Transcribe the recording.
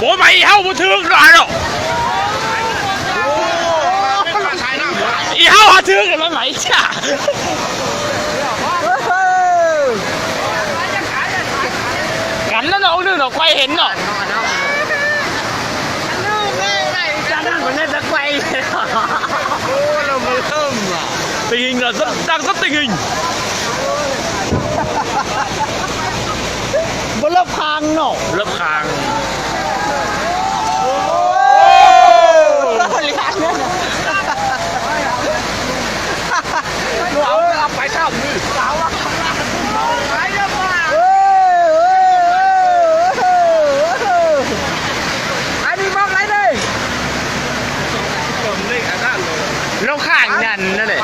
Ủa mày, y hau mà thương rồi rồi. Y hau hả, thương rồi mày, mày chà. Cảnh nó nổ nước nó quay hình nó. Tình hình là rất, đang rất tình hình. Npawg Laj Khang no. Laj Khang. Laj Khang nyan no ne.